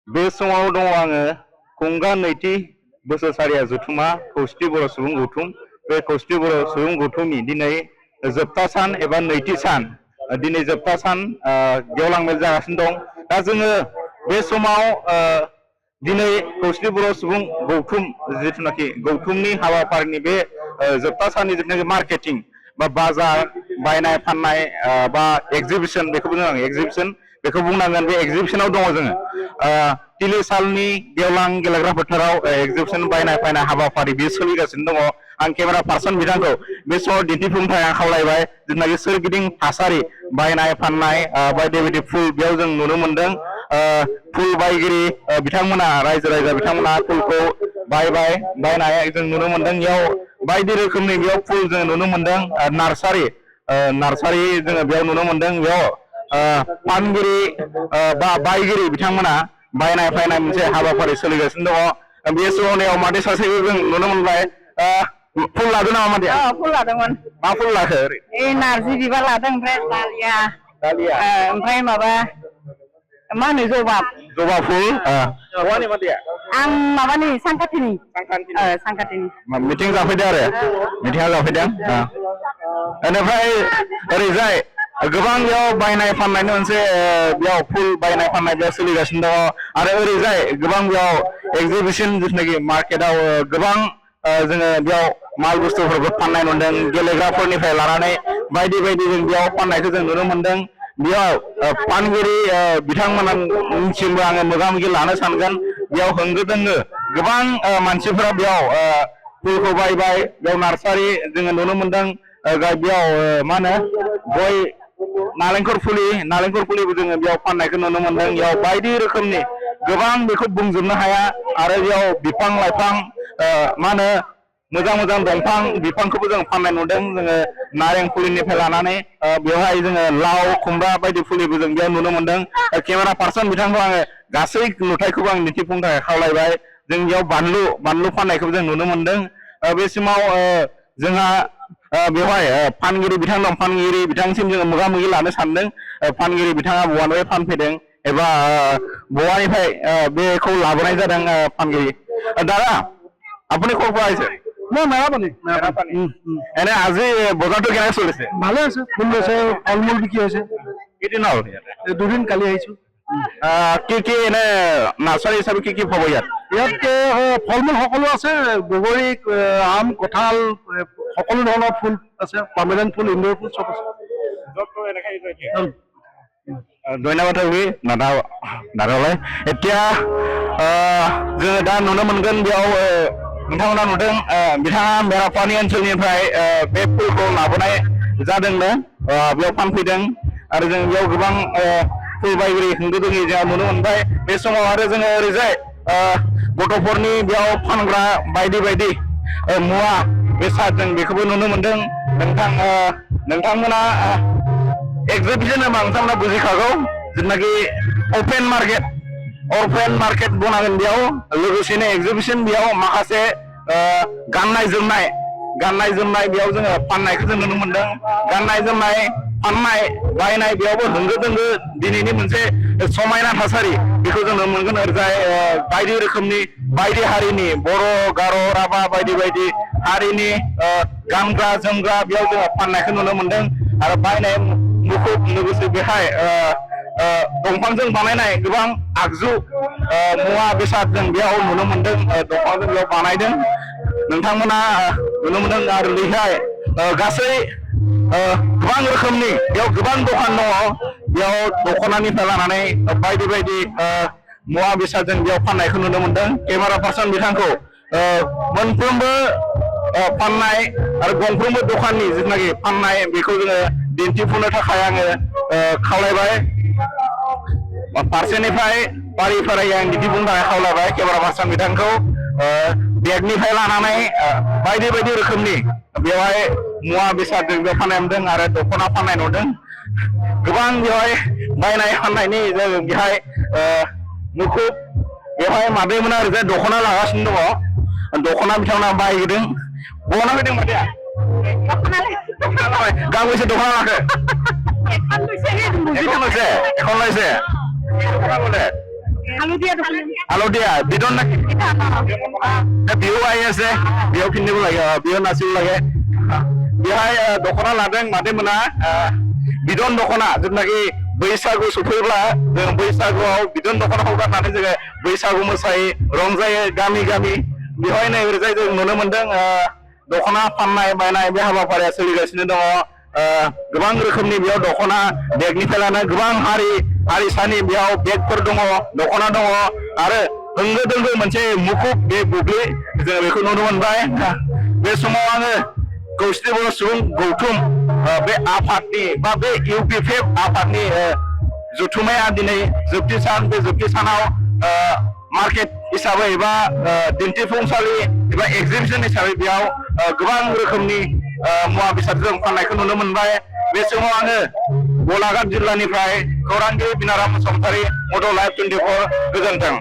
बे समाव दङ आङो गंगा नैथि बोसोरसालिया जथुमा खौसेथि बर' सुबुं गौथुम बे खौसेथि बर' सुबुं गौथुमनि दिनै जोबथा सान एबा नैथि सान दिनै जोबथा सान गेवलां मेल जागासिनो दं दा जोङो बे समाव दिनै खौसेथि बर' सुबुं गौथुम जिथुनाखि गौथुमनि हाबाफारिनि बे जोबथा साननि जिथुनाखि मार्केटिं बा बाजार बायनाय फाननाय बा एग्जिबिशन बेखौ बुंनांगोन एग्जिबिशन बेखौ बुंनांगोन बे एग्जिबिशनाव दङ जोङो तिलिसालनि गेवलां गेलेग्रा फोथाराव एग्जिबिशन बायनाय फायनाय हाबाफारि बेयो सोलिगासिनो दङ आं केमेरा पार्सन बिथांखौ बे समाव दिन्थिफुंनो थाखाय आं खावलायबाय जिथुनाखि सोरगिदिं थासारि बायनाय फाननाय बायदि बायदि फुल बेयाव जों नुनो मोनदों फुल बायगिरि बिथांमोना रायजो राजा बिथांमोना फुलखौ बायनाय जों नुनो मोनदों बेयाव बायदि रोखोमनि बेयाव फुल जों नुनो मोनदों नार्सारि जोङो बेयाव नुनो मोनदों बेयाव फानगिरि बा बायगिरि बिथांमोना बायनाय फायनाय मोनसे हाबाफारि सोलिगासिनो दङ बे समाव मादै सासेखौ जों नुनो मोनबाय फुल लादों नामा मादैया फुल लादोंमोन मा फुल लाखो नारजि बिबार लादों ओमफ्राय दालिया ओमफ्राय माबा मा होनो जबा फुल बहानि मादैया आं माबानि सांखाथिनि मिटिं जाफैदों आरो मिटिंआ जाफैदों बेनिफ्राय ओरैजाय गोबां बेयाव बायनाय फाननायनि मोनसे बेयाव फुल बायनाय फाननाय बेयाव सोलिगासिनो दङ आरो ओरैजाय गोबां बेयाव एग्जिबिशन जिथुनाखि मार्केटआव गोबां जोङो बेयाव माल बुस्थुफोरखौ फाननाय नुदों गेलेग्राफोरनिफ्राय लानानै बायदि बायदि जों बेयाव फाननायखौ जों नुनो मोनदों बेयाव फानगिरि बिथांमोननिसिमबो आङो मोगा मोगि लानो सानगोन बेयाव होंगो दोंगो गोबां मानसिफोरा बेयाव फुलखौ बायबाय बेयाव नार्सारि जोङो नुनो मोनदों बेयाव मा होनो गय नालेंखर फुलिबो जोङो बेयाव फाननायखौ नुनो मोनदों बेयाव बायदि रोखोमनि गोबां बेखौ बुंजोबनो हाया आरो बेयाव बिफां लाइफां मा होनो मोजां मोजां दंफां बिफांखौबो जों फाननाय नुदों जोङो नारें फुलिनिफ्राय लानानै बेवहाय जोङो लाव खुमब्रा बायदि फुलिबो जों बेयाव नुनो मोनदों केमेरा पार्सन बिथांखौ आङो गासै नुथायखौबो आं दिन्थिफुंनो थाखाय खावलायबाय जों बेयाव बानलु फाननायखौबो जों नुनो मोनदों बे समाव जोंहा बेवहाय फानगिरि बिथां दं फानगिरि बिथांसिम जोङो मोगा मोगि लानो सानदों फानगिरि बिथाङा बहानिफ्राय फानफैदों एबा बहानिफ्राय बेखौ लाबोनाय जादों फानगिरि দাদা আপুনি ক'ৰ পৰা আহিছে মই মেৰাপানী এনে আজি বজাৰটো কেনেকৈ চলিছে ভালে আছে ফুল লৈছে ফল মূল বিক্ৰী হৈছে কেইদিন হ'ল দুদিন কালি আহিছোঁ কি এনে নাৰ্চাৰী হিচাপে কি পাব ইয়াত ফল মূল সকলো আছে বগৰী আম কঁঠাল সকলো ধৰণৰ ফুল আছে পাৰ্মানেণ্ট ফুল ইনডোৰ ফুল চব আছে ধন্যবাদ থাকি দাদালৈ এতিয়া जोङो दा नुनो मोनगोन बेयाव नोंथांमोना नुदों बिथाङा मेरापानि ओनसोलनिफ्राय बे फुलखौ लाबोनाय जादोंनो बेयाव फानफैदों आरो जों बेयाव गोबां फुल बायगिरि होंगो दोंगो जोंहा नुनो मोनबाय बे समाव आरो जोङो ओरैजाय गथ'फोरनि बेयाव फानग्रा बायदि बायदि मुवा बेसाद जों बेखौबो नुनो मोनदों नोंथांमोना एग्जिबिशन होनबा नोंथांमोना बुजिखागौ जिथुनाखि अपेन मार्केट बुंनांगोन बेयाव लोगोसेनो एग्जिबिशन बेयाव माखासे गाननाय जोमनाय बेयाव जोङो फाननायखौ जों नुनो मोनदों गाननाय जोमनाय फाननाय बायनाय बेयावबो होंगो दोंगो दिनैनि मोनसे समायना थासारि बेखौ जों नुनो मोनगोन ओरैजाय बायदि रोखोमनि बायदि हारिनि बर' गार' राभा बायदि बायदि हारिनि गानग्रा जोमग्रा बेयाव जोङो फाननायखौ नुनो मोनदों आरो बायनाय मुखुब लोगोसे बेहाय दंफांजों बानायनाय गोबां आगजु मुवा बेसाद जों बेयाव नुनो मोनदों दंफांजों बेयाव बानायदों नोंथांमोना नुनो मोनदों आरो बेहाय गासै गोबां रोखोमनि बेयाव गोबां दखान दङ बेयाव दख'नानिफ्राय लानानै बायदि बायदि मुवा बेसाद जों बेयाव फाननायखौ नुनो मोनदों केमेरा पार्सन बिथांखौ मोनफ्रोमबो फाननाय आरो गंफ्रोमबो दखाननि जिथुनाखि फाननाय बेखौ जोङो दिन्थिफुंनो थाखाय आङो खावलायबाय फारसेनिफ्राय फारि फारियै आं दिन्थिफुंनो थाखाय खावलायबाय केमेरा पार्सन बिथांखौ बेगनिफ्राय लानानै बायदि बायदि रोखोमनि बेवहाय मुवा बेसाद जों बेयाव फाननाय नुदों आरो दख'ना फाननाय नुदों गोबां बेवहाय बायनाय फाननायनि जों बेहाय मुखुब बेवहाय मादैमोना ओरैजाय दख'ना लागासिनो दङ दख'ना बिथांमोना बायहैदों बहना फैदों मादैया गांबेसे दख'ना लाखो এখন লৈছে হালধীয়া বিদন নাকি বিহু আহি আছে বিহু কিনিব লাগে বিহু নাচিব লাগে बेहाय दख'ना लादों मादैमोना बिदन दख'ना जेनाखि बैसागु सफैब्ला जों बैसागुआव बिदन दख'नाखौ गाननानै जोङो बैसागु मोसायो रंजायो गामि गामि बेवहायनो ओरैजाय जों नुनो मोनदों दख'ना फाननाय बायनाय बे हाबाफारिया सोलिगासिनो दङ गोबां रोखोमनि बेयाव दख'ना बेगनिफ्राय लानानै गोबां हारिसानि बेयाव बेगफोर दङ दख'ना दङ आरो होंगो दोंगो मोनसे मुखुब बे बुब्लि जों बेखौ नुनो मोनबाय बे समाव आङो खौसेथि बर' सुबुं गौथुम बे आफादनि बा बे इउपिपिएफ आफादनि जथुम्माया दिनै जोबथि सान बे जोबथि सानाव मार्केट हिसाबै एबा दिन्थिफुंसालि एबा एग्जिबिसन हिसाबै बेयाव गोबां रोखोमनि मुवा बेसादजों फाननायखौ नुनो मोनबाय बे समाव आङो गलाघाट जिल्लानिफ्राय खौरांगिरि बिनाराम बसुमतारी मड' लाइभ 24 गोजोन्थों।